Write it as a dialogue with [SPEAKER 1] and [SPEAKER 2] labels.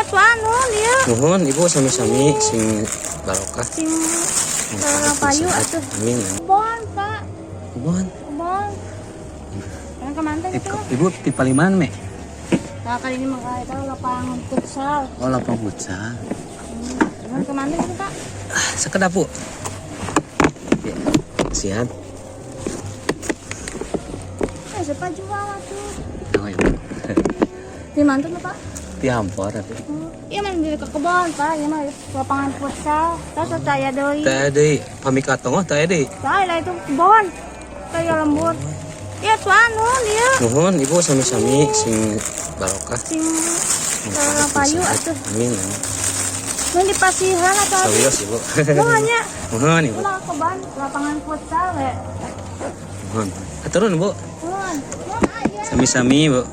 [SPEAKER 1] Tuh, nuhun ieu.
[SPEAKER 2] Nuhun, Ibu, sami-sami, sing barokah.
[SPEAKER 1] Sing payu atuh.
[SPEAKER 2] Amin.
[SPEAKER 1] Kebon, Pak.
[SPEAKER 2] Kebon.
[SPEAKER 1] Kebon. Kan kemana gitu?
[SPEAKER 2] Ibu ti palih mana?
[SPEAKER 1] Nah, kali ini mah itu lapangan futsal.
[SPEAKER 2] Oh, lapang futsal.
[SPEAKER 1] Cuman kemana gitu, Pak?
[SPEAKER 2] Ah, sekedap, Bu. Ya, siap.
[SPEAKER 1] Eh, siapa jual atuh?
[SPEAKER 2] Oh, Ibu.
[SPEAKER 1] Di mana tuh, Pak?
[SPEAKER 2] Ti hampor atuh.
[SPEAKER 1] Iya mah di ke kebon, Pak. Iya mah lapangan futsal. Terus saya deui.
[SPEAKER 2] Teh deui pami ka tonggoh teh deui.
[SPEAKER 1] Saya lah itu kebon. Kayak lembur. Iya, tuh, nuhun ieu.
[SPEAKER 2] Nuhun, Ibu, sami-sami, sing barokah.
[SPEAKER 1] Sing payu atuh.
[SPEAKER 2] Amin.
[SPEAKER 1] Mun di pasihan atau
[SPEAKER 2] Sawios, Ibu.
[SPEAKER 1] Nuhun nya.
[SPEAKER 2] Nuhun, Ibu.
[SPEAKER 1] Ulah kebon lapangan futsal we.
[SPEAKER 2] Nuhun. Hatur nuhun, Bu.
[SPEAKER 1] Nuhun. Nuhun aya.
[SPEAKER 2] Sami-sami, Bu.